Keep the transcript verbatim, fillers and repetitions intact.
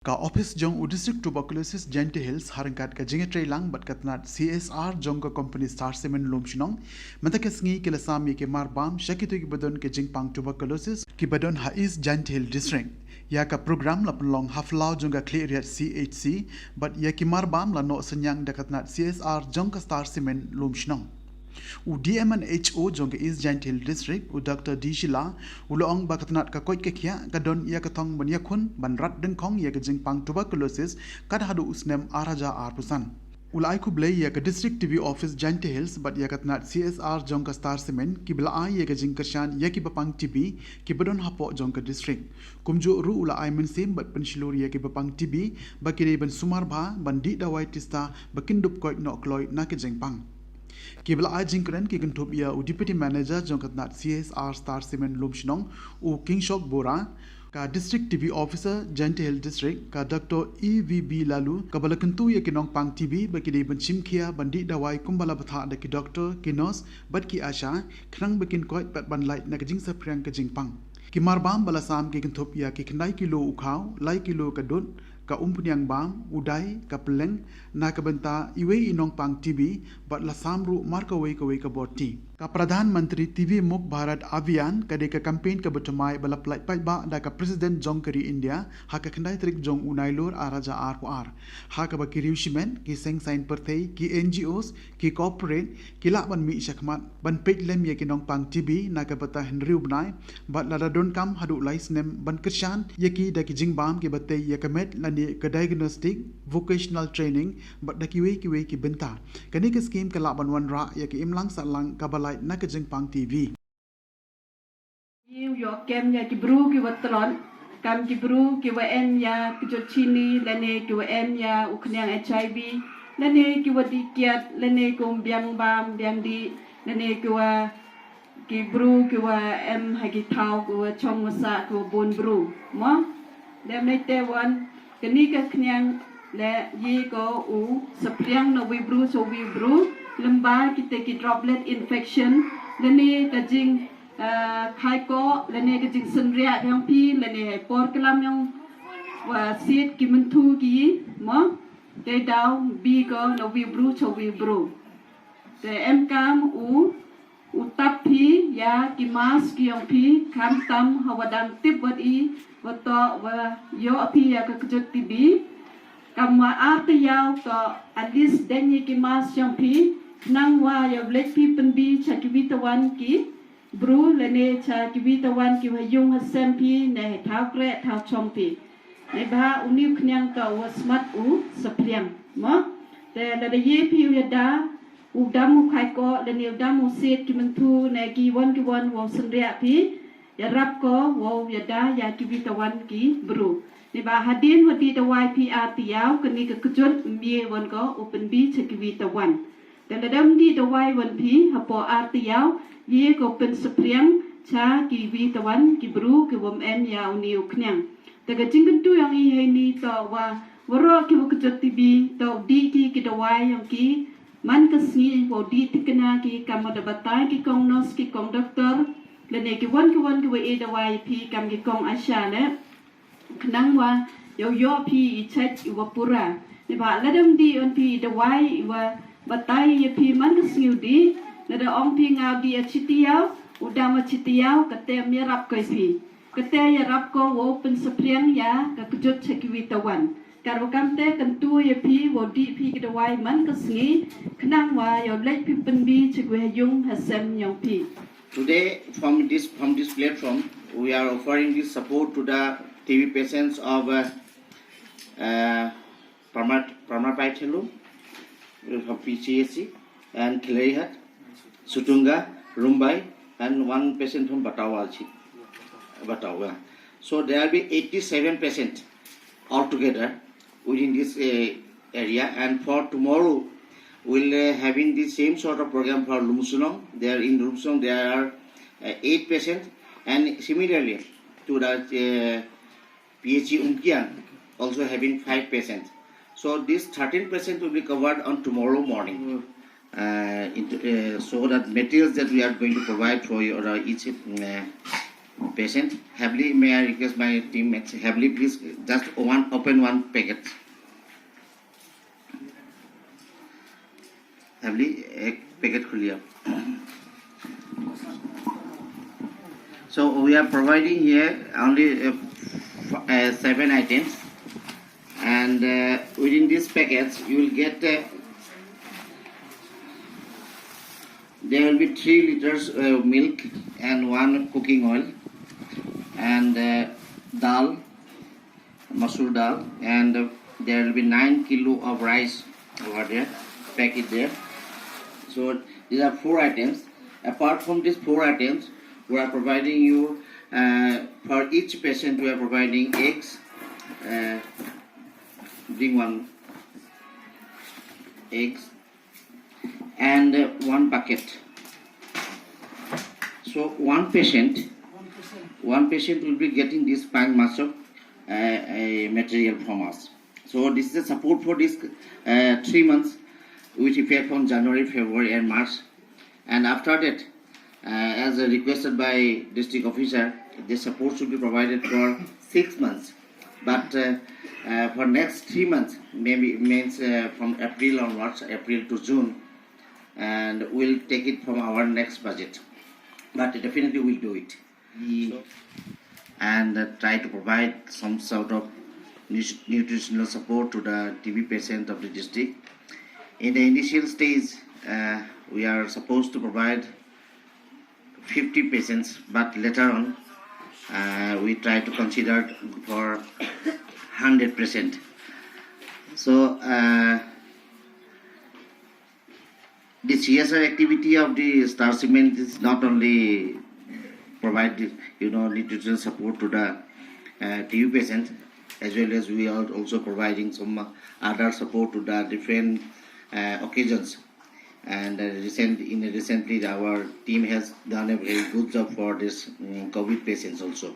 Ka ophis jong u District Tuberculosis Jaintia Hills ha ryngkat ka jingïatreilang bad ka tnat C S R jong ka company Star Cement Lumshnong mynta ka sngi ki la sam ïa ki marbam sha kito kiba don ka jingpang tuberculosis kiba don ha East Jaintia Hills District. Ïa ka program la pynlong ha phyllaw jong ka Khliehriat C H C bad ïa ki marbam la noh synñiang da ka tnat C S R jong ka Star Cement Lumshnong. U D M and H O jong ka East Jaintia Hills District, u Doctor D Sheila, u la ong ba ka tnat ka koit ka khiah ka don ïa ka thong ban ïakhun ban rat dyngkhong ïa ka jingpang tuberculosis kat haduh u snem ar hajar arphew san. U la ai khublei ïa ka District T B Office Jaintia Hills bad ïa ka tnat C S R jong ka Star Cement kiba la ai ïa ka jingkyrshan ïa kiba pang T B kiba don hapoh jong ka district. Kumjuh ruh u la ai mynsiem bad pynshlur ïa kiba pang T B ba ki dei ban sumar bha ban dih dawai tista ba kin dup koit noh kloi na ka jingpang. Kiba la ai jingkren ki kynthup ïa u Deputy Manager jong ka tnat C S R Star Cement Lumshnong, u Kingshok Bora, ka District T B Officer Jaintia Hills District, ka Doctor E V B Laloo, kaba la kyntu ïa ki nongpang T B ba ki dei ban shim khia ban dih dawai kumba la bthah da ki doctor, ki nurse bad ki ASHA khnang ba kin koit bad ban lait na ka jingsaphriang ka jingpang. Ki marbam ba la sam ki kynthup ïa ki khyndai kilo u khaw, lai kilo ka dud, ka umphniang bam, u dai, ka pylleng na ka bynta iwei i nongpang T B bad la sam ruh mar kawei kawei ka bor ti. Ka Pradhan Mantri T B Mukt Bharat Abhiyan ka dei ka campaign kaba thymmai ba la pynlait paidbah da ka President jong ka ri India ha ka khyndai tarik jong u Nailur ar hajar arphew ar, ha kaba ki riewshimet, ki seng saiñ pyrthei, ki N G Os, ki corporate ki lah ban mih shakhmat ban peit lem ïa ki nongpang T B na ka bynta hynriew bnai bad lada donkam haduh lai snem ban kyrshan ïa ki da ki jingbam kiba tei ïa ka met lane ka diagnostic, vocational training bad da kiwei kiwei ki bynta. Kane ka skim ka lah ban wanrah ïa ka imlang sahlang kaba lait na ka jingpang T B. Ïa u ïoh kem ïa ki bru kiwa tlot, kam ki bru kiwa em ïa kjut chini, lane kiwa em ïa u khñiang H I V, lane kiwa dih kiad, lane kiwa biang bam, biang dih, lane kiwa ki bru kiwa em ha ki thaw kiwa chong wa sah kiwa bun bru. Mo? Dei mynta wan, kani ka khñiang le ye ko u saphriang na wi bru, so wi bru, lymba kita ki droplet infection, lane ka jing, ah, khai ko, lane ka jing synriah yong phi, lane hai por klam yong wa sit ki mynthu ki, mo, te daw bi ko na wi bru, so wi bru. Te em kam u, u tap phi ïa ki mask ki yong phi, kham tam ha wa dang tip wat i, wa to wa ïoh phi ïa ka kjut T B. Kam wa ar te ïaw to at least deng ïa ki mask yong phi, nang wa ïa u leit phi pynbi cha ki wi tawan ki bru, lane cha ki wi tawan ki wa yung ha sem phi, ne thaw kreh, thaw chong phi. Ne ba u ni u khñiang to wa smat u saphriang. Mo? Te lada ye phi u ïada, u dam u khai ko, lane u dam u sit ki mynthu, ne ki wan ki wan wa u synriah phi, ïarap ko, wa u ïada, ïa ki wi tawan ki bru. Ne ba hadien wa dih dawai phi ar te ïaw, kani ka kjut mye wan ko, u pynbi cha ki wi tawan. Te lada ym dih dawai wan phi, hapoh ar te ïaw, ye ko pynsaphriang, cha ki wi tawan ki bru, ki wa em ïa u ni u khñiang. Te ka jingkyntu yong i hei ni to wa, waroh ki wa kjut T B, to dih ki ki dawai yong ki, man ka sngi, wa dih tikna ki kam wa da batai ki kong nurse ki kong doctor, lane ki wan ki wan ki wa e dawai phi kam ki kong ASHA le. Khnang wa, ïoh ïoh phi i chait i wa pura. Ne ba lada ym dih wan phi i dawai i wa batai ïa phi man ka sngi u dih, lada ong phi nga u dih a chi te ïaw, u dam a chi te ïaw, kate ym ïarap ko i phi. Kate ïarap ko wow pynsaphriang ïa ka kjut cha ki wi tawan. Kar wa kam te kyntu ïa phi wow dih phi ki dawai man ka sngi, khnang wa ïoh leit phi pynbi cha ki wi ha yung ha sem yong phi. Today, from this, from this platform, we are offering this support to the T B patients of, uh, uh, Parma-, Parma Paithelum, uh, from P C H C, and Khliehriat, Sutunga, Rumbai, and one patient from Batawa, Chi-, Batawa. So there will be eighty-seven patients altogether within this, uh, area. And for tomorrow, we'll, uh, having the same sort of program for Lumshnong. There in Lumshnong, there are, uh, eight patients. And similarly, to the, uh, P H C Umkiang, also having five patients. So these thirteen patients will be covered on tomorrow morning. Uh, into, uh, so that materials that we are going to provide for your, uh, each, uh, Patient, Havli, may I request my teammates, Havli, please just one, open one packet. Havli, ek packet khuliye. So we are providing here only uh, f- uh, seven items, and uh, within this package you will get uh, there will be three liters uh, milk and one cooking oil and uh, dal, masoor dal, and uh, there will be nine kilo of rice over there, packet there. So these are four items. Apart from these four items, we are providing you uh, for each patient we are providing eggs. Uh, bring one eggs and uh, one bucket. So one patient, one patient will be getting this pang masok uh, a material from us. So this is a support for this uh, three months, which effect from January, February, and March. And after that, uh, as uh, requested by district officer, the support should be provided for six months. But uh, uh, for next three months, maybe means uh, from April onwards, April to June, and we'll take it from our next budget. But definitely we'll do it. And uh, try to provide some sort of nut- nutritional support to the T B patient of the district. In the initial stage, uh, we are supposed to provide fifty patients, but later on, uh, we try to consider for hundred percent. So, uh, the C S R activity of the Star Cement is not only provide you know nutritional support to the uh, T B patient, as well as we are also providing some other support to the different uh, occasions. And uh, recent in recently our team has done a very good job for this um, COVID patients also.